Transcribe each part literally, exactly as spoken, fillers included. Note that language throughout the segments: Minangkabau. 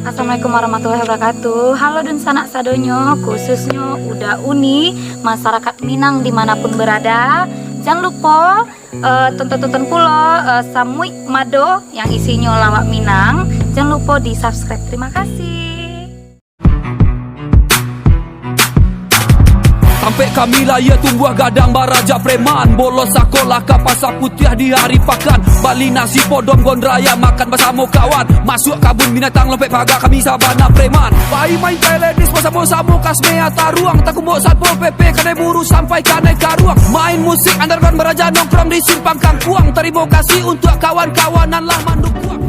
Assalamualaikum warahmatullahi wabarakatuh. Halo dunsanak sadonyo, khususnyo Uda Uni, masyarakat Minang dimanapun berada. Jan lupo, eh, tonton-tonton pulo, eh, Samuik Mado yang isinyo lawak Minang. Jan lupo di-subscribe. Terima kasih. Tampek kami lahia tumbuah gadang baraja preman. Bolos sakolah ka pasar putiah di hari pakan. Bali nasi podom gondraya makan basamo kawan. Masuak kabun binatang lompek paga kami sabana preman. Pai main tenis basamo-samo kasmea taruang. Takumbok satpol P P kanai buru sampai kanai karuang. Main musik underground baraja nongkrong di simpang kangkuang. Tarimo kasih untuak kawan-kawan nan lah mandukuang.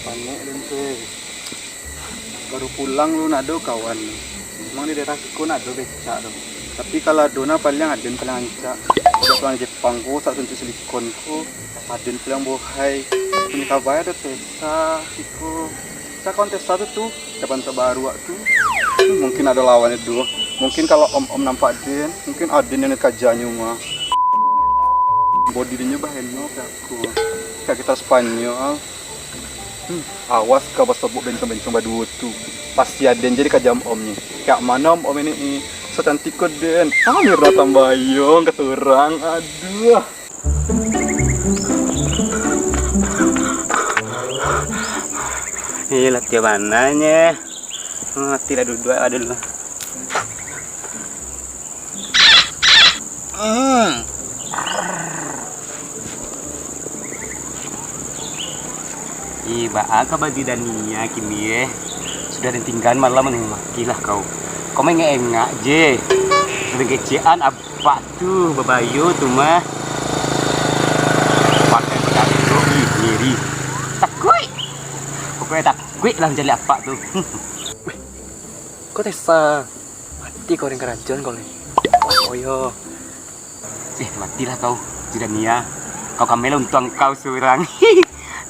Panek den tu, eh. Baru pulang lu nak ado kawan. Emang di daerah siko nak ado becak tu. Tapi kalau ado nah, paling aden paling rancak. Udah pulang Jepang ko, sak suntik silikon ko, aden paling bohai. Ini kabar ado Tesa siko. Sa kawan Tesa tu tu, kawan terbaru wak tu. Hmm, mungkin ado lawan itu. Mungkin kalau om-om nampak den, mungkin aden yang kajanyo mah. Body dinyo bahenyo ka aku. Kayak kita Spanyol. Hmm, awas kau basobok bencong-bencong baduo tu. Pasti aden jadi kajam om ni. Kayak mano om, om ini, eh? So cantik ko den. Ah, Mirna Tambayong katurang. Aduh. Ih, latiah bananyo. Mati lah duduak lah dulu. Hmm. Ih, baa ka badi Dania kini, eh? Sudah ditinggaan malam, anu, makilah kau. Kau maengak-engak je. Sudah kecekan apak tu, babayo tu mah. Pakai pedang tu, ih, ngeri. Takuik. Pokoknya takuik lah mencari apak tu. Weh, kau Tesa. Mati kau dengan karajon kau ni. Wah, oyo. Eh, matilah kau, Zidania. Kau kamela untuang kau surang.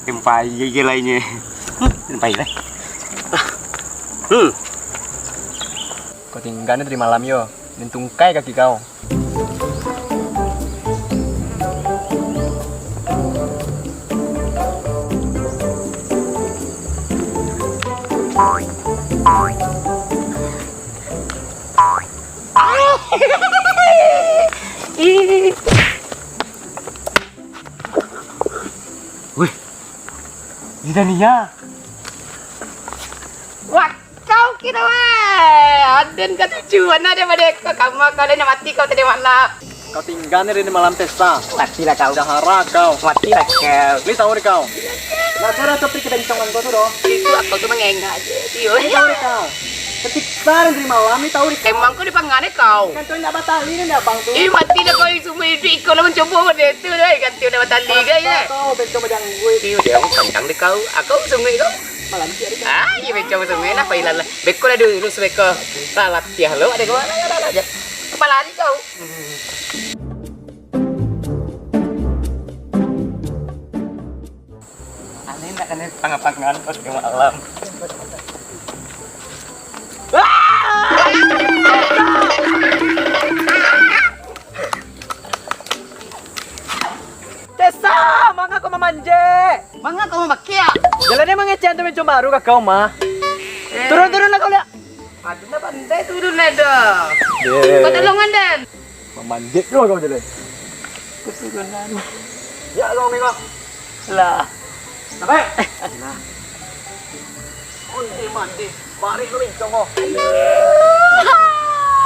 Tempai je lainnyo. Hmm, tempai lah. Hmm. Kau tingga ni tadi malam yo. Nin tungkai kaki kau. Weh, Zidania. Wah, kau kiro, weh. Aden ka tujuan ado pada kau, kama kau dah nak mati kau tadi malam. Kau tingga ni hari ni malam Tesa. Matilah kau. Dahara kau. Matilah kau. Ni tahu ni kau. Nah, cara tu pikir bencong kau tu doh. Itu aku tu mengengak je. Iyo. Ni tahu ni kau. Tersiksa hari ni malam ni tahu ni kau. Emang kau dipangan ni kau. Kan tu nak batali ni abang tu. Ih, mati dah kau semua hidup ikau lah mencoba benda tu dah. Kan tu nak batali kan ya. Kau bencong macam gue. Iyo, dia pantang deh kau. Aku sungguh kau. Malam siap deh kau. Ah, iya bencong sungguh lah. Pailah lah. Beko lah dulu sebeko. Lah latiah lo ada kau. Lah, lah, lah, lah, je. Kepala ni kau. Aneh nak kena pangan-pangan pas ke malam. Tesa, manga kau mamanjek? Manga kau mamakiak? Jalan ni mangecekan tu bencong baru ka kau mah. Eh. Turun, turun lah kau liak. Aduh, nak pandai turun lah dah. Yeah. Kau tolongan, Dan. Mamanjek tu kau jalan. Keturunan. Ya, kau ni kau. Lah. Sampai. Lah. Onde mande. Barik lu bencong kau.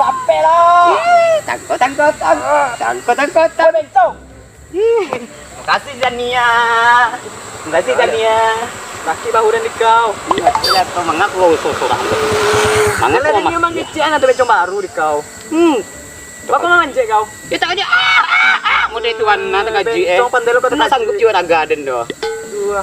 Sampai lah. Ih, tangkau, tangkau, tang-, tangkau, tangkau, tang-. Kau bencong. Ih, makasih Zania. Makasih Zania. Sakit bahu dan di kau. Iya, iya, kau mangak kau sorang. Mangak kau mangak. Memang ngecek anak tu bencong baru di kau. Hmm. Coba kau manjek kau. Ya tak aja. Ah, ah, ah. Model itu warna tak aja, eh. Bencong pandai lo kau tak aja. Mana sanggup jiwa raga den tu. Dua.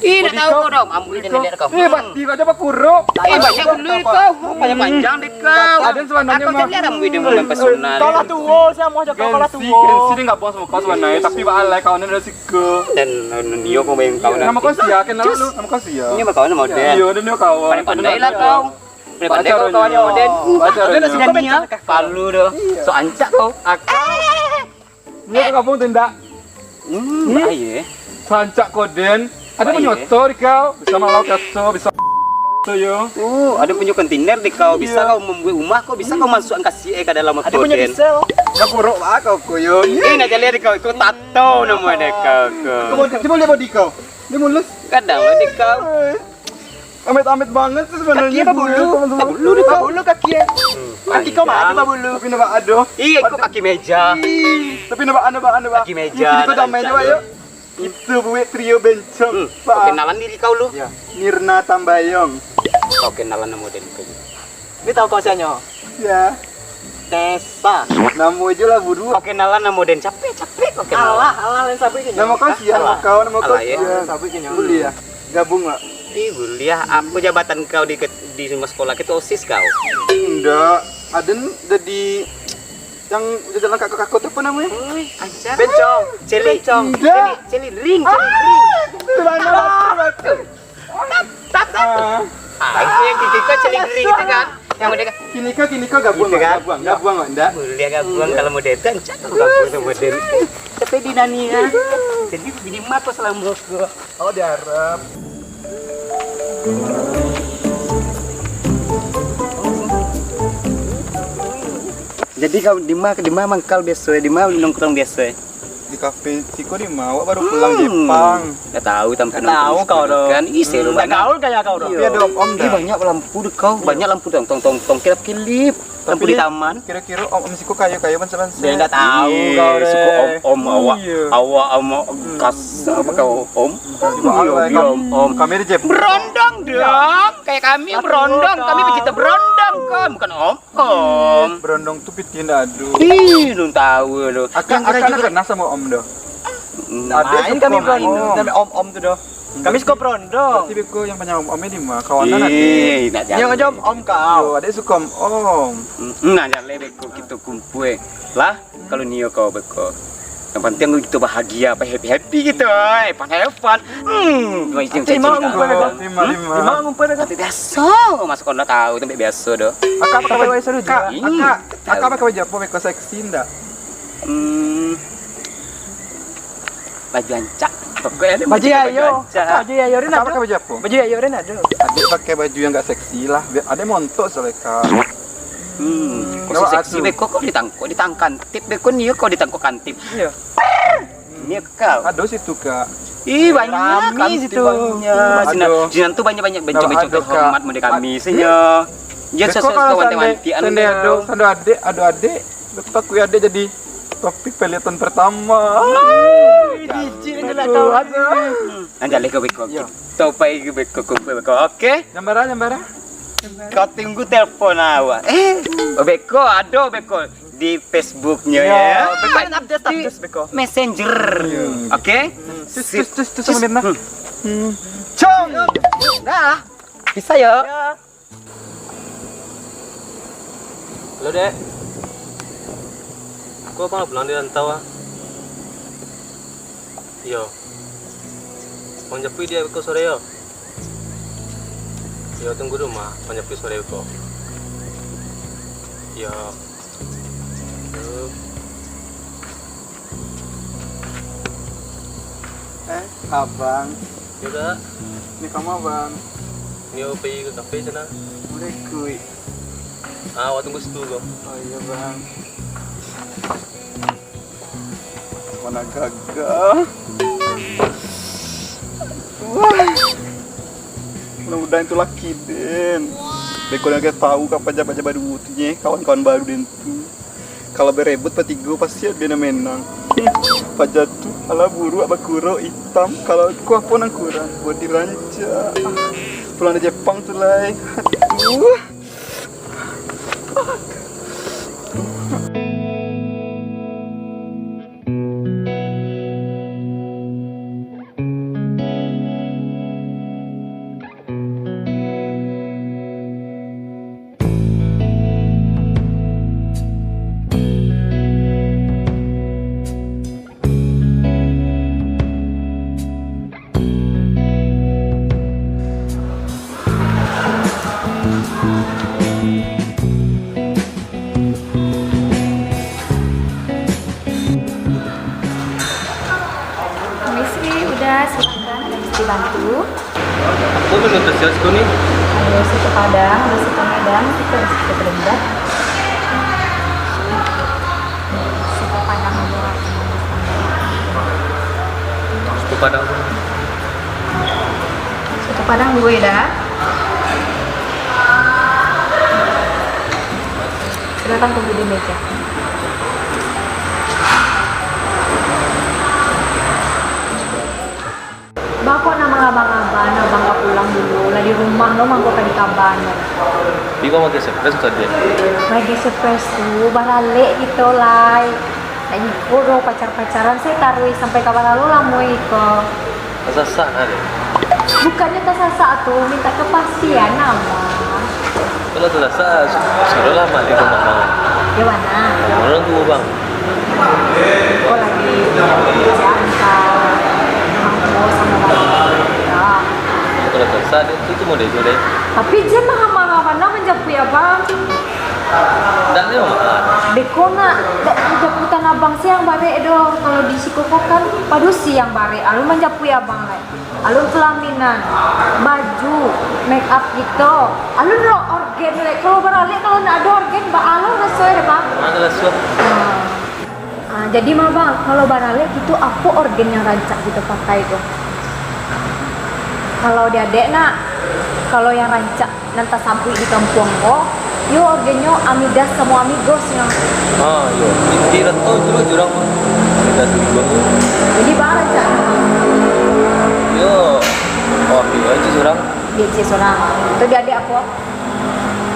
Ih, ndak tahu kau doh. Ambo ni lihat kau. Eh, batin kau aja bakuruk. Eh, banyak bulu kau. Panjang-panjang dek kau. Aden sabananyo mah. Kau lihat ambo ni mempesona. Kau lah tuo, sia amuah jo kau, kau lah tuo. Gengsi, gengsi dia nggak buang sama kau sabananyo, tapi baalai kawan dari siko. Dan, dan Nio kau bayang kawan. Nama kau sia? Kenal lu, nama kau sia? Ini mah kawan sama Oden. Iyo, Oden Nio kawan. Pandai-pandai lah kau. Pandai-pandai kau kawan sama Oden. Baca Oden. Oden sudah Nio. Palu doh. Iya. So ancak kau. Aku. Nio ka kampung tu ndak? Hmm, bahaya, eh. Sancak kau, Den. Ado punyo motor di kau, bisa malau kaso, bisa tu yo. Oh, ado punyo kontainer di kau, bisa kau mambuek rumah, kau bisa kau masuakkan kasiak ka dalam motor, Den. Ado punyo diesel. Dah kuruk baa kau, kuyun. Eh, nak jaleh di kau, kau tato namo di kau, kau. Cubo lihat bodi kau. Dia mulus. Kadang lah di kau. Amit-amit banget sih sebenarnya. Kaki babulu. Babulu di kau. Babulu kaki, eh. Kaki kau mah ado babulu. Tapi nampak ado. Iya, kau kaki meja. Ih, tapi nampak ado, nampak ado, Pak. Kaki meja. Jadi kau damai aja, Pak, yuk. Kita buat trio bencong. Hmm. Pak. Kau kenalan diri kau lu. Ya. Mirna Tambayong. Kau kenalan namo dari kau. Ni tahu kau sianyo? Ya. Tesa. Namo je lah buru. Kau kenalan namo den capek, capek kau kenalan. Alah, alah, lain sabuik nyo. Namo kau sia, namo kau, namo kau sia. Alah, ya. Sabuik nyo. Buliah. Gabung lah. Ih, buliah. Apa jabatan kau di ke-, di rumah sekolah? Ketua OSIS kau? Ndak. Aden jadi yang jalan kakak-kakak tu apa namanya? Ui, ancak. Bencong. Celi. Bencong. Ndak. Celi, celi ring, celi ring. Itu mana? Batul, batul. Tap, tap, tap. Ah. Ah, itu yang kiki kau celi ring itu kan? Yang model kan? Kini kau, kini kau gabung, gitu kan? Gabung, gabung, ndak? Boleh gabung kalau model itu, ancak kau gabung sama model. Tapi di nani kan? Jadi bini mah kau selama kau. Oh, di Arab. Jadi kau di ma, di ma mangkal biaso, di ma nongkrong biaso? Di kafe siko di ma, awak baru pulang Jepang. Ndak tahu tampil nongkrong siko kau doh. Kan, ih, seru banget. Ndak gaul gaya kau doh. Tapi ado om-om dah. Ih, banyak lampu dek kau, banyak lampu tong, tong, tong, tong, kelap-kelip. Lampu di taman. Kiro-kiro om-om siko kayo-kayo bansa-bansa. Dia ndak tahu kau deh. Suko om-om awak. Iya. Awak amak kasar kau om. Iya, om-om. Kami di Jepang. Berondong dong. Kayak kami berondong, kami pecinta berondong kau, bukan om. Om. Berondong tu pitih ndak ado. Ih, belum tahu lu. Akak, akak nak kenal sama om doh. Main kami berondong, kami om-om tu doh. Kami suko berondong. Berarti beko yang panjang om-om di ma? Kawanan ado. Ih, nak jalan. Yang aja om-om kau. Yo, ado suko om-om. Hmm, nak jalan beko kita kumpul. Lah, kalau nio kau beko. Yang penting kita bahagia, apa happy-happy gitu, eh. Fun, have fun. Hmm, macam Terima, terima, terima. Tapi biasa, masuk kau ndak tahu, tapi biasa doh. Akak pakai baju saluju. Kak, akak, akak pakai baju apa? Beko seksi ndak? Hmm. Baju ancak. Pokoknya ada baju ayo. Baju ayo, Rin, akak pakai baju apa? Baju ayo, Rin, ado. Adik pakai baju yang agak seksi lah. Biar adik montok soalnya, Kak. Hmm, kok seksi beko kau ditangkok, ditangkok kantip beko nio kau ditangkok kantip. Iya. Nio kau. Ado situ, Kak. Ih, banyak kami situ. Banyak. Sinan, sinan tu banyak-banyak bencong-bencong terhormat model kami sinyo. Dia sesuai kawan-kawan. Sande ado, sande ado adik, ado adik. Betul aku adik jadi topik peliton pertama. Ih, jijik kan kau. Anjaleh kau beko. Kita pai beko, kumpul beko. Oke? Nyambara, nyambara. Kau tunggu telepon awak. Eh, beko, ado beko di Facebooknya ya. Beko update status beko. Messenger. Oke? Tus, tus, tus, tus, sama Mirna. Hmm. Cong. Dah. Bisa ya? Ya. Halo, Dek. Aku abang pulang di rantau, ah. Iyo. Manjapuik di beko sore yo. Yo, tunggu di rumah, manjapuik sore beko. Yo. Yo. Eh, abang. Yo, Kak. Ni kama, abang? Ni pai ka kafe sana. Boleh kuik. Ah, awak tunggu situ ko. Oh iyo, bang. Mana gagah. Wah. Mudah-mudahan itu laki den. Beko nan ka tahu ka paja-paja baru tu nye, kawan-kawan baru den tu. Kalau berebut batigo, pasti ado nan menang. Paja tu, alah buruak, bakurok, itam. Kalau ko apo nan kurang, buat dirancak. Pulang dari Jepang tu lai. Aduh. Permisi, udah, silakan, ada bisa dibantu. Apo menu spesial siko ni? Ada soto Padang, ada soto Medan, kita ada soto Padang juga. Soto Padang dua. Soto Padang. Soto Padang dua ya, dah. Silakan tunggu di meja. Baa kok nak mangaba-ngaba, nak abang ka pulang dulu, lah di rumah lo mangko ka dikaba. Iko mangko surprise tadi. Lagi surprise tu, baralek kito lai. Nak iko doh pacar-pacaran, se taruih sampai ka baralu lamo iko. Tasasak lah deh. Bukannyo tasasak tu, minta kepastian, Abang. Kalau tasasak, su-, suruahlah mak di rumah, Bang. Di mana? Urang tuo, Bang. Kau lagi kerjaan kah? Mampu sama Bang. Ya. Kalau tasasak, itu, itu model tu deh. Tapi jan marah-marah bana manjapuik Abang. Ndak, memang marah. Beko nak, dak, japutan Abang se yang barek doh. Kalau di siko ko kan, padusi yang barek. Alun manjapuik Abang lai. Alun pelaminan, baju, make up kito. Alun lo orgen lai. Kalau baralek, kalau ndak ado orgen, baa lo raso e, Bang? Ado raso. Hmm. Ah, jadi mah, Bang, kalau baralek kito, apo orgen yang rancak kito pakai tu? Kalau di adek nak, kalau yang rancak nan tasabuik di kampuang ko, yo orgennyo Amidas samo Amigos nyo. Ah, iyo. Di, di Rantau tu lo jurang, Bang. Amidas Amigos tu. Jadi, baa rancaknyo, Bang? Yo, oh, iyo, itu surang. Di C surang. Tu di adek apo?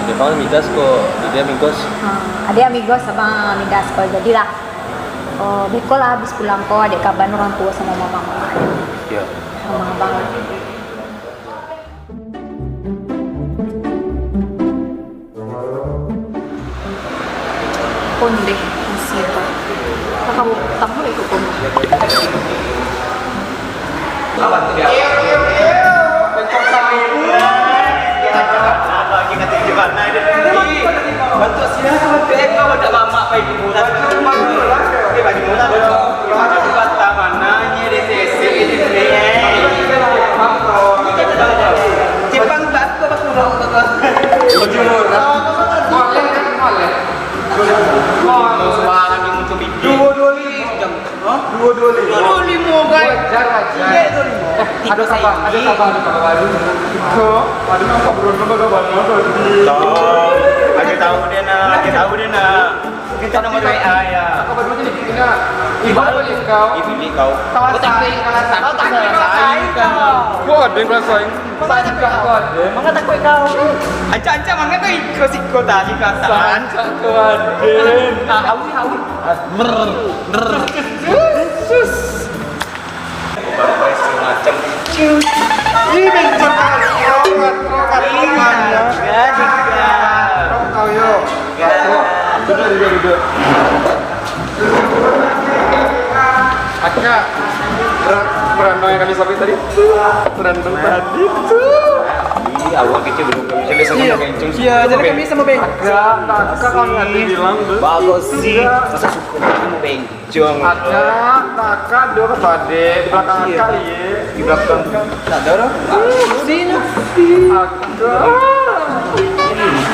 Di Bang Amidas ko, di Amigos. Ah, adek Amigos, Abang Amidas ko. Jadilah. Oh, beko lah abih pulang ko, adek kaban urang tuo samo mamak. Iyo. Samo abang. Kondeh, musibah. Kakak bawa tamu ikut kondeh. Bantuak siapa? Bantuak eko, bantuak mamak pai kuburan. Bantuak lah. Eh, baju murah. Baju patah mana? Ni ada sesek, ada sesek. Jepang tak apa, aku nak. Baju murah. Molek kan, molek. Sembarang yang muncul bibir. Dua dua lima. Hah? Dua dua limo. Dua dua limo, guys. Wajar, wajar. Iyo, dua limo. Eh, ado kabar, ado kabar, ado kabar baru. Iko, ado nampak berondong agak banyak tadi. Tahu. Ado tahu dia nak, ado tahu dia nak. Kita nomor W A ya. Kabar dulu ni, kita. Ibu apa ni kau? Ibu ni kau. Kawasan. Kawasan. Kawasan. Kau ada yang kawasan? Manga takuik kau? Manga takuik kau? Ancak-ancak manga tu iko siko tadi kataan. Ancak kau, Raden. Ah, hawi, hawi. Brr, brr. Ih, bencong kali. Rokat, rokat, rokat. Kau, yo. Duduk, duduk, duduk. Acak. Gerak. Randang yang kami sampai tadi. Randang tadi tu. Ih, awak kecil belum kami jadi sama Iya. bencong. Iya, jadi kami sama bencong. Kakak, kakak kami ada bilang tu. Bagus sih. Masa suka sama bencong. Kakak, kakak dua kakak adik. Di belakang Iya. kakak, iya. Di belakang. Tak ada orang. Sini. Kakak.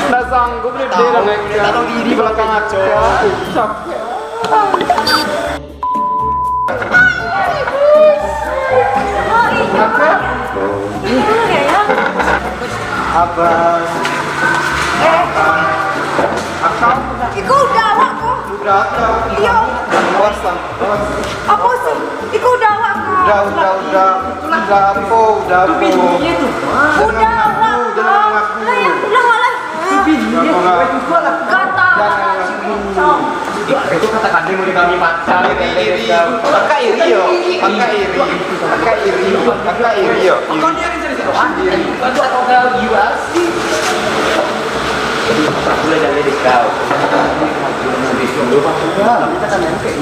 Tak sanggup dia Tahu, dengan tak tahu diri di belakang kakak. Capek. Apa? Iko udah awak ko. Udah, udah. Iyo. Apo sih? Iko udah awak ko. Udah, udah, udah. Udah apo? Udah apo? Udah awak ko. Lah, yang pulang lah. Gatal. Itu kata kami mau kami makan. Iri, iri. Kakak iri yo. Kakak iri. Kakak iri. Kakak iri yo. Iri. Iri. Boleh jadi kau.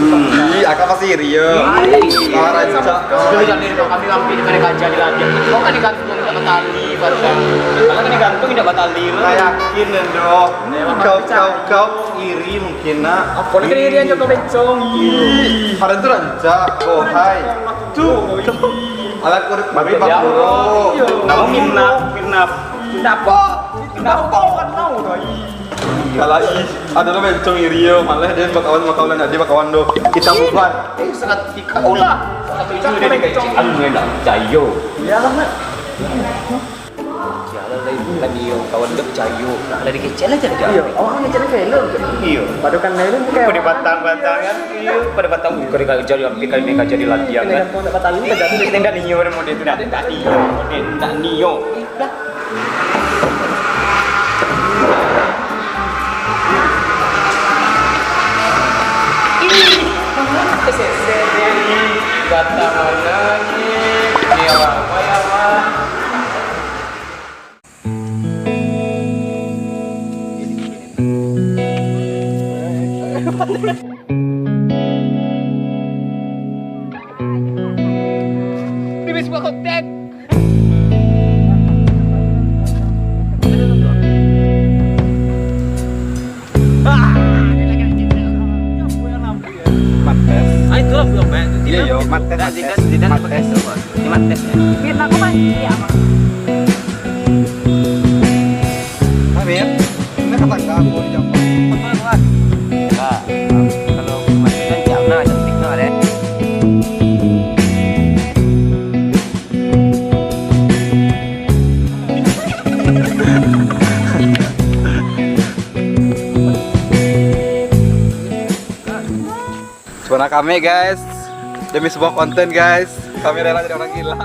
Hmm. Ih, kakak pasti iri yo. Iri. Kakak rancak. Kami hampir kena kaja di ladang. Kau kan ikan Indak batali, batang. Kalau kena gantung, indak batali lah. Yakin, Endo. Kau, kau, kau iri mungkin, nak. Apa nak kena iri, anjak kau bencong? Ih, ada tu rancak. Oh, hai. Tu. Alat kulit babi bakuro. Nama Mirna? Mirna. Mirna apa? Mirna apa? Kan tahu dah. Kalau ih, ada lo bencong iri yo, malah dia bakawan, bakawan, dia bakawan tu. Kita bubar. Eh, sangat tika ulah. Satu itu dia dikecil. Anu, enak. Cayo. Iyalah, Mat. Sialan lai, bukan iyo, kawan dek cayo. Nah, dari kecil aja dah. Iyo, awak kan kecil kan elok. Iyo. Pado kan elok tu kayak Pada batang-batang kan. Iyo, pada batang, kau dikajari, hampir kali ni kajari latihan kan. Kena gantung dak batali, kejatuh. Ini ndak nio model tu, ndak, ndak nio, model ndak nio. Dah. Ih, mangapa kesesek dia ni? Batang mana ni? Ni apa, apa ya, Mak? Ini sebuah konten. Mates. Ah, itulah belum, Pak. Iya, yo, mates, Nah, mates. Zidane, Zidane Mates. pakai itu, Pak. Ini mates, ya. Mirna, aku masih, iya, Bang. Amir, ini kata aku di Japan. Nah, kalau masih kan jam, nah, cantik, nah, deh. Sebenarnya kami, guys, demi sebuah konten, guys, kami rela jadi orang gila.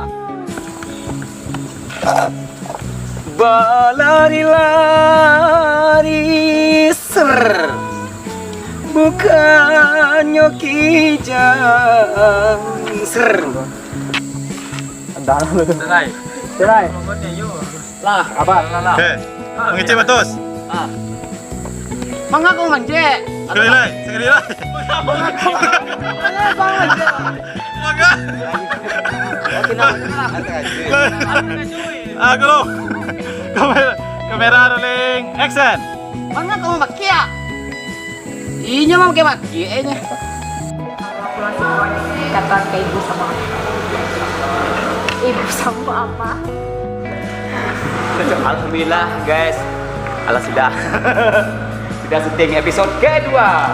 Balari-lari, ser. Bukannyo kijang, ser. Andang lu. Selai. Selai. Lah. Apa? Lah, lah, lah. Oke. Mangecek batus. Ah. Manga kau mangecek? Sekali lai, sekali lai. Manga. Aku lo. Kamera, kamera rolling, action. Manga kau mangecek? Inyo mah pakai maki, eh, nyo. Kata ka ibu samo apa? Ibu samo apa? Alhamdulillah, guys. Alah, sudah. Sudah syuting episode kedua.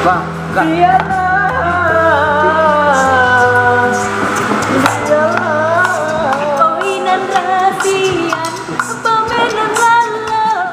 Bang, Kak. Biarlah, biarlah. Koinan rasian, pamenan lalok.